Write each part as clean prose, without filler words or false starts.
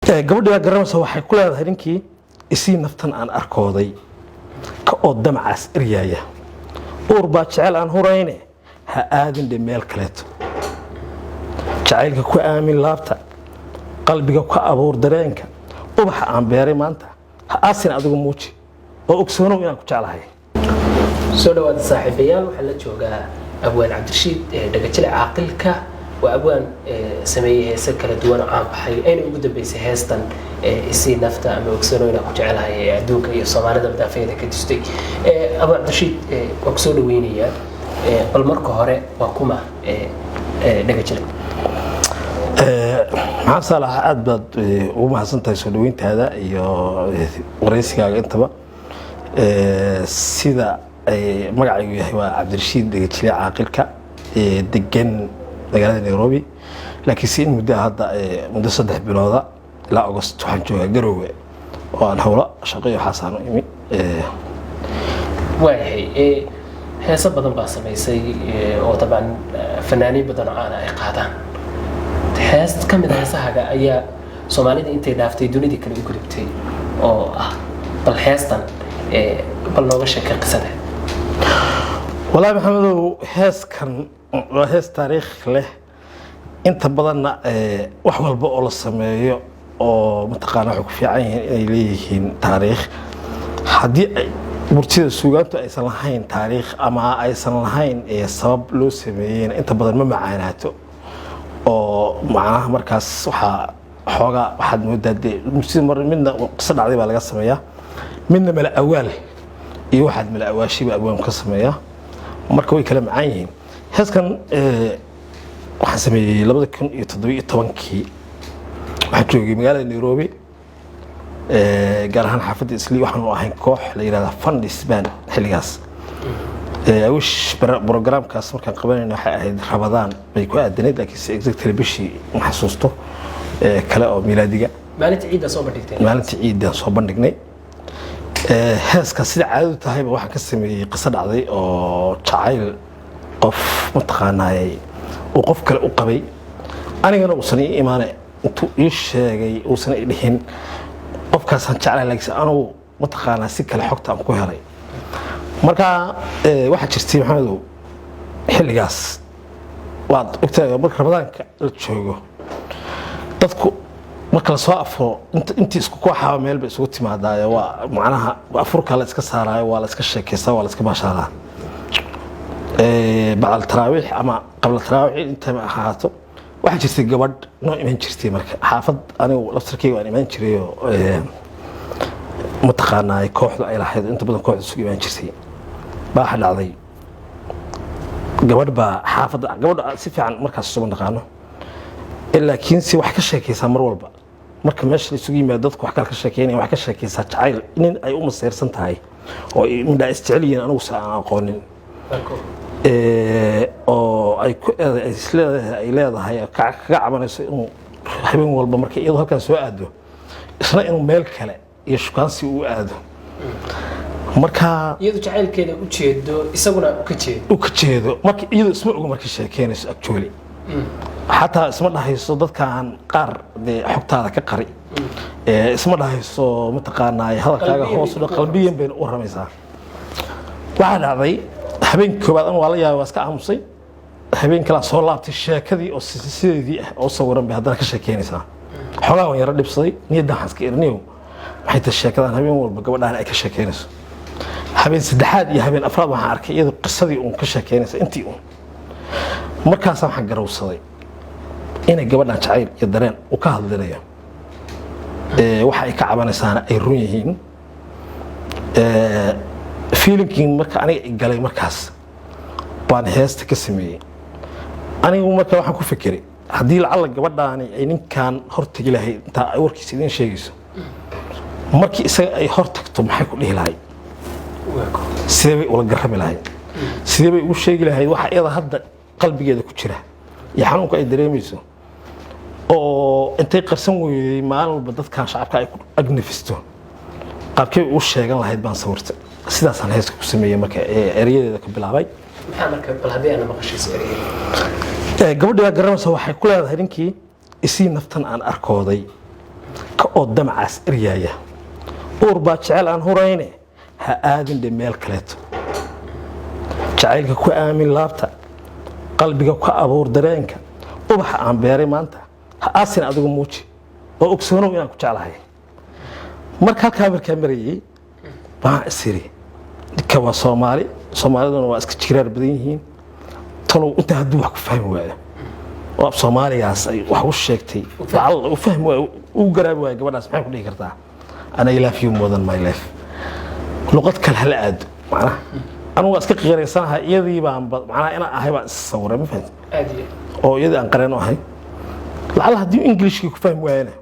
Gabadhi baa garanaysa, waxay ku leedahay ninkii: "Isii naftan aan arkooday ka oo damacaas eryaaya, uur baa jecel aan hurayne, ha aadin dhe meel kaleeto. Jacaylka ku aamin laabta, qalbiga ku abuur dareenka, ubaxa aan beeray maanta ha aasin, adigu muuji oo ogsoonow inaan ku jeclahay." Soo dhawaada saaxiibayaal. Waxaa la joogaa abwaan Cabdirashiid Dhagajile Caaqilka. Waa abwaan sameeyey heese kala duwan oo caan baxay, ayna ugu dambeysay heestan "Isii nafta ama ogsoonow inaan ku jecelahay" ee adduunka iyo Soomaalida madaafeeda ka dustay. Abwaan Cabdirashiid, waa kusoo dhaweynayaa. Bal marka hore, waa kuma Dhagajile? Maxamed Saalax, aad baad ugu mahadsan tahay soo dhaweyntaada iyo waraysigaaga intaba. Sida magacaygu yahay waa Cabdirashiid Dhegajile Caaqilka, degan magaalada Nairobi, laakiin si in muddo hadda, muddo 3 bilooda ilaa August, waxaan joogaa Garowe oo aan howlo shaqo iyo waxaasaan u imi. Waayahay, heeso badan baa samaysay oo dabcan fanaaniin badan oo caana ay qaadaan. Hees ka mid a heesahaga ayaa Soomaalida intay dhaaftay dunidii kale u gudubtay oo ah, bal heestan bal nooga sheekay qisadeed. Wallaahi Maxamedow, heeskan waa hees taariikh leh. Inta badanna wax walba oo la sameeyo oo mataqaana waxay ku fiican yihiin inay leeyihiin taariikh. Haddii ay murtida suugaantu aysan lahayn taariikh ama aysan lahayn sabab loo sameeyeyna, inta badan ma macaanaato oo macnaha markaas waxaa xoogaa waxaad moodaa dee murtida mar midna qiso dhacday baa laga sameeyaa, midna mala awaal iyo waxaad mala awaashay baa abwaanku ka sameeyaa. Marka way kala macaan yihiin. Heeskan waxaan sameeyey 2017-kii. Waxaan joogay magaalada Nairobi, gaar ahaan xaafadda Isli. Waxaanu ahayn koox la yidhahda Fundis Band xilligaas. Wish programkaas markaan qabanayna waxay ahayd Rabadaan bay ku aadanayd, laakiin si exactly bishii ma xasuusto kale oo milaadiga. Maalinta ciidda soo bandhigteen? Maalinta ciidan soo bandhignay. Heeska sida caadadu tahayba waxaan ka sameeyey qiso dhacday oo jacayl qof mataqaanaayey uu qof kale u qabay, anigana uusan ii imaane intuu ii sheegay uusan i dhihin qofkaasaan jeclay, laakiin anugu mataqaanaa si kale xogta aan ku helay. Marka waxaa jirtay, Maxamedow, xilligaas waad ogtahay, marka Ramadaanka la joogo dadku marka lasoo afuro intii isku kooxaba meel bay isugu timaadaayo, waa macnaha afurka la iska saaraayo, waa la iska sheekaysaa, waa la iska baashaalaa bacdal taraawiix ama qabla taraawiix intaba ahaato. Waxaa jirtay gabadh noo iman jirtay marka xaafad, anigu laftarkeyga waan iman jirayoo mataqaanaa kooxdu ay lahayd, inta badan kooxda isugu iman jirtay. Baa waxa dhacday gabadh baa xaafadda, gabadha si fiican markaas isuma naqaano, laakiin si wax ka sheekaysaa mar walba marka meesha la isugu yimaado dadku wax kale ka sheekeynaya, wax ka sheekaysaa jacayl nin ay u maseyrsan tahay oo ay midhaa isjecel yihiin, anigu se aan aqoonin, oo ay ku ay isleedahay, ay leedahay, kaga cabanayso inuu habeen walba marka iyadoo halkan soo aado isna inuu meel kale iyo shukaansi uu aado. Marka iyadu jacaylkeeda u jeedo, isaguna u ka jeedo. U ka jeedo. Marka iyadu isma oga marka sheekeynayso, actually xataa isma dhahayso dadkan qaar dee xogtaada ka qari, isma dhahayso mataqaanaa hadalkaaga qalbiyan hoos bay ku qalbiyan bayna u waramaysaa. Waxaa dhacday habeenkii koowaad an waa la yaabay, waa iska aamusay. Habeen kalaa soo laabtay, sheekadii oo sideedii ah oo sawiran bay haddana ka sheekeynaysaa. Xoogaa waan yaro dhibsaday, niyaddan waxaan iska irniyow, maxay tahay sheekadan habeen walba gabadhaan ay ka sheekeynayso? Habeen saddexaad iyo habeen afraad waxaan arkay iyadoo qisadii uun ka sheekeynaysa intii uun. Markaasa waxaan garowsaday inay gabadhan jacayl iyo dareen uu ka hadlinayo, waxa ay ka cabanaysaana ay run yihiin. Feelingkii marka aniga i galay markaas baan heesta ka sameeyey. Anigu marka waxaan ku fekeray, haddii lacalla gabadhaani ay ninkan hortagi lahayd intaa ay warkiisa idiin sheegayso, markii isaga ay hor tagto maxay ku dhihi lahayd? Sidee bay ula garrami lahayd? Sidee bay ugu sheegi lahayd waxa iyada hadda qalbigeeda ku jira iyo xanuunka ay dareemayso oo intay qarsan weyday maalin walba dadkan shacabka ay ku agnafisto? Qaabkee bay ugu sheegan lahayd baan sawirtay. Sidaasaan heeska ku sameeyey marka erayadeeda ka bilaabay. Maxaa marka, bal haddii aana maqashiiso ereyada? Gabadhi baa garanaysa, waxay ku leedahay ninkii: "Isii naftan aan arkooday." Ka oo damacaas eryaaya, uur baa jecel aan hurayne, ha aadin dhe meel kaleeto. Jacaylka ku aamin laabta, qalbiga ku abuur dareenka. Ubaxa aan beeray maanta ha aasin, adigu muuji oo ogsoonow inaan ku jeclahay. Marka halkaa markaa marayay baan isiri, ninka waa Soomaali, Soomaaliduna waa iska jiraar badan yihiin. Talow intaa hadduu wax ku fahmi waayo oo af Soomaaligaas ay wax u sheegtay lacalla u fahmi waayo, u garaabi waayo, gabadhaas maxay ku dhihi kartaa? "And I love you more than my life." Luqad kale hala aado. Macnaha anigu waa iska qiiraysanahay, iyadii baan macnaha inaan ahay baan is sawiray, ma fahamtay? Aad iyo. Oo iyadii aan qareen u ahay. Lacalla haddii Englishkii ku fahmi waayana,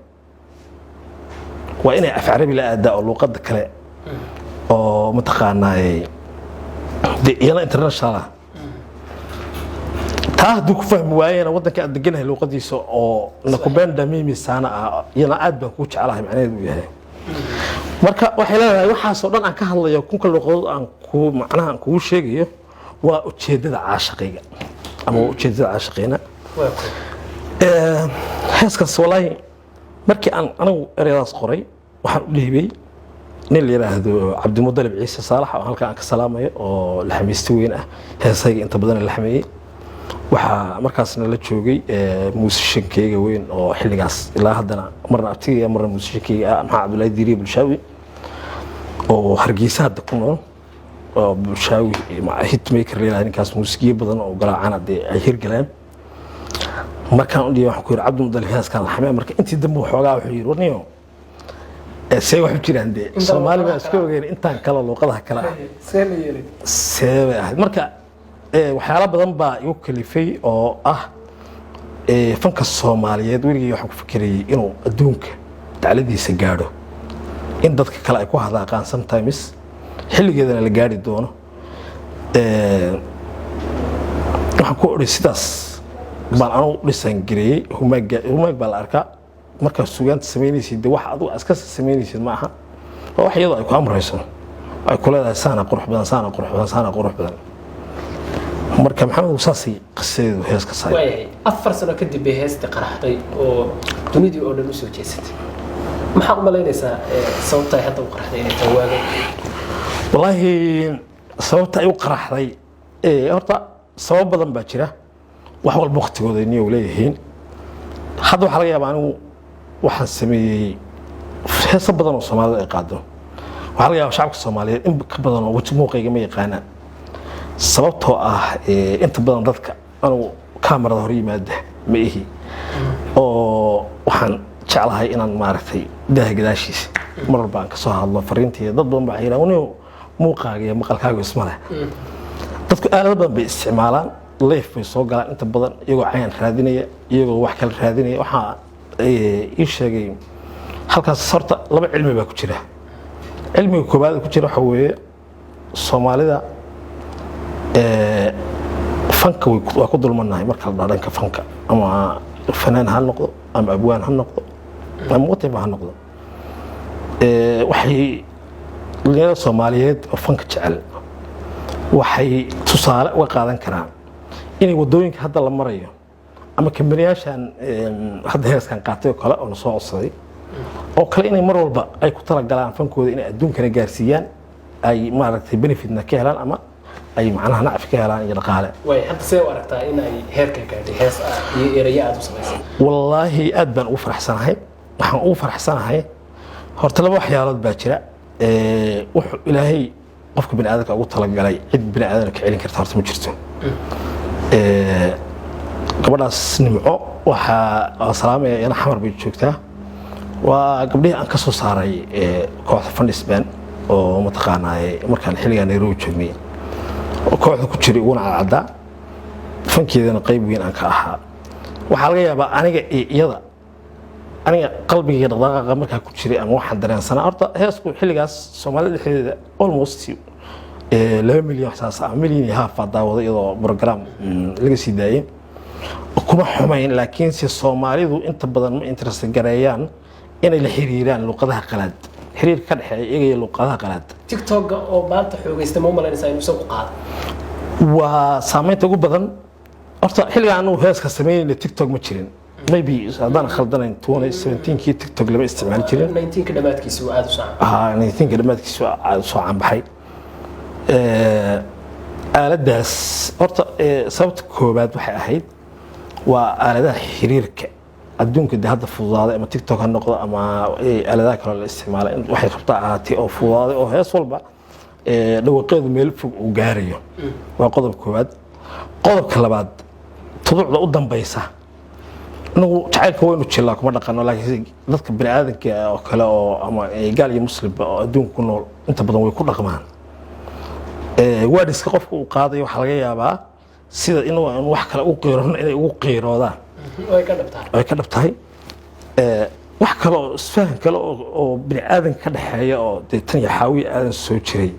waa inay af Carabi la aadaa oo luqadda kale oo mataqaanaaye dee iyana international ah. Taa hadduu ku fahmi waayena, waddanka aad deganahay luqadiisa oo "nakupenda mimi sana" ah, iyana aad baan kuu jeclahay macnaheedu uu yahay. Marka waxay leedahay, waxaasoo dhan aan ka hadlayo, kunka luqadood aan ku macnaha aan kugu sheegayo, waa ujeeddada caashaqayga ama waa ujeeddada caashaqayna. Waa ku Heeskaas walaahi markii aan anigu ereyadaas qoray, waxaan u dhiibay nin la yidhaahdo Cabdimudalib Ciise Saalax oo halkan aan ka salaamayo, oo laxamiiste weyn ah, heesayga inta badan la xameeyey. Waxaa markaasna la joogay muusishankeyga weyn oo xilligaas ilaa haddana marna abtigaya marna muusishankeyga ah, Maxamed Cabdullaahi Diiriye Bulshaawi, oo Hargeysa hadda ku nool, oo Bulshaawi hitmaker la yidhahdo. Ninkaas muusigiyo badan oo garaacana dee ay hirgaleen. Markaan u dhiyay waxaan ku yidhi, "Cabdimudalib, heeskaan laxamee." Marka intii dambe waxoogaa wuxuu yidhi, "Warniyo, see wax u jiraan dee? Soomaali baa iska ogeyn intaan kale luuqadaha kale ah." See la yeelay? See bay ahayd? Marka waxyaalo badan baa igu kalifay oo ah fanka Soomaaliyeed weligay waxaan ku fikirayay inuu adduunka dacladiisa gaadho, in dadka kale ay ku hadaaqaan sometimes, xilligeedana la gaari doono. Waxaan ku odhi sidaas baan anugu dhisan gareeyey. Humaag humaag baa la arkaa markaad sugaanta samaynaysid, de wax adigu iska samaynaysid ma aha, waa wax iyadoo ay ku amrayso, ay ku leedahay saana qurux badan, saana qurux badan, saana qurux badan. Marka Maxamed, saasay qisadeedu hees ka saay. Waayahay, 4 sano kadib bay heestii qaraxday oo dunidii oo dhan usoo jeesatay. Maxaa u malaynaysaa sababta ay hadda u qaraxday inay tahay waaga? Wallaahi sababta ay u qaraxday, horta sabab badan baa jira. Wax walba waqtigooda niyow leeyihiin. Hadda waxaa laga yaabaa anigu waxaan sameeyey heeso badan oo Soomaalida ay qaado. Waxaa laga yaabaa shacabka Soomaaliyeed in ka badan oo weji muuqayga ma yaqaanaan, sababtoo ah inta badan dadka anigu kaamarada hor yimaada ma ihi, oo waxaan jeclahay inaan maaragtay daaha gadaashiisa mar walba aan kasoo hadlo fariinteeda. Dad badan baa waxay yidhahaan, "Waniyow, muuqaaga iyo maqalkaaga isma leh." Dadku aalado badan bay isticmaalaan, live bay soo galaan inta badan iyagoo cayan raadinaya, iyagoo wax kale raadinaya. Waxaa ii sheegay halkaas horta laba cilmi baa ku jira. Cilmiga koowaad ku jira waxa weeye, Soomaalida fanka waa ku dulmanahay. Marka la dhaho dhanka fanka, ama fanaan ha noqdo ama abwaan ha noqdo ama whatever ha noqdo, waxay dhalinyarada Soomaaliyeed oo fanka jecel waxay tusaale uga qaadan karaan inay wadooyinka hadda la marayo ama kambaniyaashan hadda heeskan qaatay oo kale oo na soo codsaday oo kale, inay mar walba ay ku talagalaan fankooda inay adduunkana gaarsiiyaan, ay maaragtay benefitna ka helaan ama ay macnaha nacfi ka helaan iyo dhaqaale. Waay, hadda see u aragtaa in ay heerkan gaadhay hees iyo erayo aad u samaysay? Wallaahi aad baan ugu faraxsanahay. Waxaan ugu faraxsanahay horta laba waxyaalood baa jira. Wuxuu Ilaahay qofka bini aadamka ugu talagalay cid bini aadamka ka celin karta horta ma jirto. Gabadhaas Nimco waxaa waa salaamaya, iyana Xamar bay joogtaa. Waa gabdhihii aan ka soo saaray kooxda Fundisban oo mataqaanaaye markaan xilligaa Nairobi joognay oo kooxda ku jiray uguna cadcaddaa, fankeedana qayb weyn aan ka ahaa. Waxaa laga yaabaa aniga iyo iyada, aniga qalbigayga dhaqdhaqaaqa markaa ku jiray ama waxaan dareensanaa, horta heesku xilligaas Soomaalida dhexdeeda almost 2 milyan wax saas ah, milyan iyo half baa daawaday, iyadoo program laga sii daayay. Kuma xumayn, laakiinse Soomaalidu inta badan ma interest gareeyaan inay la xiriiraan luqadaha qalaad, xiriirka ka dhexeeya iyaga iyo luqadaha qalaad. TikTok oo maanta xoogaysta, ma u malaynaysaa inuu isagu qaado? Waa saameynta ugu badan. Horta xilliga anugu heeska samaynayna TikTok ma jirin. Maybe haddaan khaldanayn 2017kii TikTok lama isticmaali jirin. 19ka dhammaadkiisa waa aada u saacan. Haa, 19ka dhammaadkiisa waa aada u soo caanbaxay. Aaladdaas horta, sababta koowaad waxay ahayd waa aaladaha xiriirka adduunka de hadda fududaaday, ama TikTok ha noqdo ama aaladaha kaloo la isticmaalay, waxay rabtaa ahaatee, oo fududaaday oo hees walba dhawaqeedu meel fog uu gaarayo. Waa qodob koowaad. Qodobka labaad, tuducda u dambaysa, inagu jacaylka waynu jilaa, kuma dhaqano, laakiin dadka bani aadanka oo kale oo ama gaal iyo muslimba oo adduunka ku nool inta badan way ku dhaqmaan. Waadhiska qofka uu qaadayo waxaa laga yaabaa sida inuu aan wax kale u qiiron inay ugu qiiroodaan. Way ka dhabtahay. Ay ka dhab tahay. Wax kale oo isfahan kale oo bini aadanka ka dhexeeya oo dee tan iyo xaawiya aadan soo jiray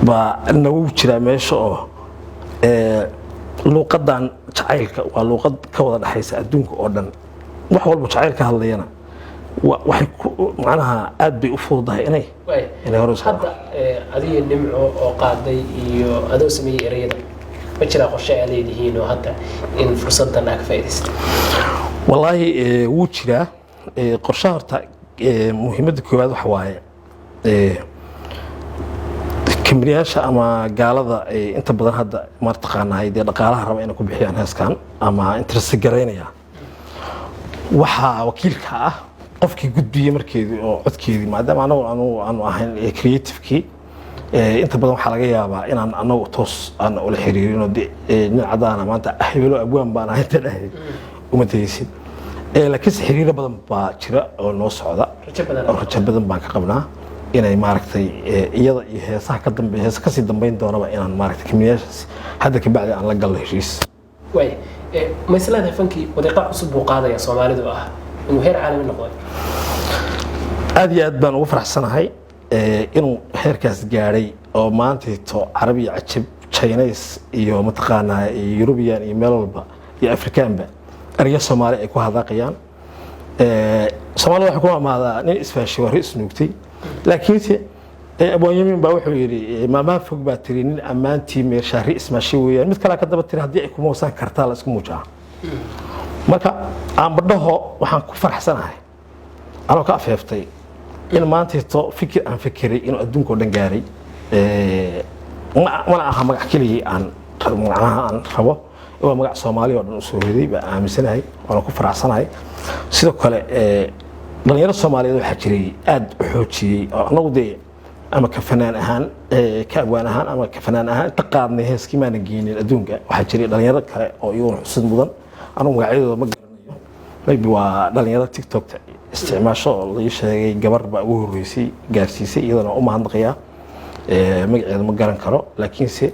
baa nagu jiraa meesha oo luuqadan jacaylka waa luuqad ka wada dhexaysa adduunka oo dhan. Wax walba jacayl ka hadlayana waxay macnaha aad bay u fududahay inay Waay. inay hore u socdaan. Hadda adiga Nimco oo qaaday iyo adoo sameeyey ereyada, ma jiraa qorshe aad leedihiin oo hadda in fursadan aa ka faa'iidaysatay? Wallaahi, wuu jiraa. Qorshaha horta, muhiimadda koowaad waxa waaye, kambaniyaasha ama gaalada inta badan hadda mataqaanahay dee dhaqaalaha raba inay ku bixiyaan heeskan ama interest garaynaya, waxaa wakiilka ah qofkii gudbiyey markeedii oo codkeedii, maadaama anagu aanu ahayn creative-kii. Inta badan waxaa laga yaabaa inaan anagu toos aan ula xiriirin oo dee nin cadaana maanta hebelo abwaan baan ahay inta dhahay uma daysid. Laakiinse xiriiro badan baa jira oo noo socda. Rajo badan. Oo rajo badan baan ka qabnaa inay maaragtay iyada iyo heesaha ka dambe, heesa kasii dambeyn doonaba, inaan maaragtay kambaniyaashaas hadda ka bacdi aan la galno heshiis. Waay. Ma isleedahay fankii wadiiqa cusub buu qaadaya Soomaalidu ah inuu heer caalami noqday? Aad iyo aad baan ugu faraxsanahay inuu heerkaas gaadhay oo maantayto Carabi iyo cajab, Chinese iyo mataqaanaa Yurubiyan iyo meel walba iyo Afrikaanba eryo Soomaali ay ku hadaaqayaan. Soomaalida waxay ku amaadaa nin isfaashay waa ri isnuugtay, laakiinse Abwaanyamin baa wuxuu yidhi, maamaha fog baa tiri nin ammaantii meershaari ismaashay weeyaan. Mid kalea ka daba tiri, haddii ay kumoosaan kartaa la isku muujaa. Marka aanbadhaho waxaan ku faraxsanahay anoo ka afeeftay in maantayto fikir aan fikiray inuu adduunka oo dhan gaaray. Mana aha magac keligii aan macnaha aan rabo, waa magac Soomaali oo dhan usoo hoyday baa aaminsanahay, waana ku faraxsanahay. Sidoo kale, dhalinyaro Soomaaliyeed waxaa jiray aad u xoojiyey oo anagu dee ama ka fanaan ahaan, ka abwaan ahaan ama ka fanaan ahaan inta qaadnay heeskii maana geynin adduunka. Waxaa jiray dhalinyaro kale oo iyaguna xusid mudan, anigu magacyadooda ma garanayo, maybe waa dhalinyaro TikTok isticmaasho oo la ii sheegay gabar baa ugu horreysay gaarsiisay, iyadana waa u mahadnaqayaa. Magaceeda ma garan karo, laakiinse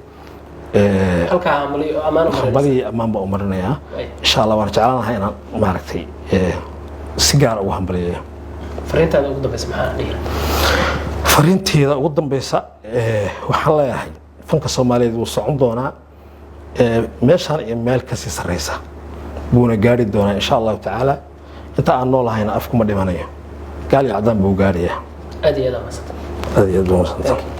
Halkaa hambalyo ammaan u marinaysa. Hambalyo ammaan baa u marinayaa. Insha Allah waan jeclaan lahaa inaan maaragtay si gaara ugu hambaliyeeyo. Fariintaada ugu dambeysa maxaa dhihi lahaa? Fariinteeda ugu dambeysa, waxaan leeyahay fanka Soomaaliyeed wuu socon doonaa, meeshaan iyo meel kasii sarreysa buuna gaari doonaa insha Allahu tacaala. Inta aan noolahayna afkuma dhimanayo, gaal iyo cadaan buu gaarayaa. Aad iyo aad aa mahadsantahay. Aad iyo aad baa mahadsantahay.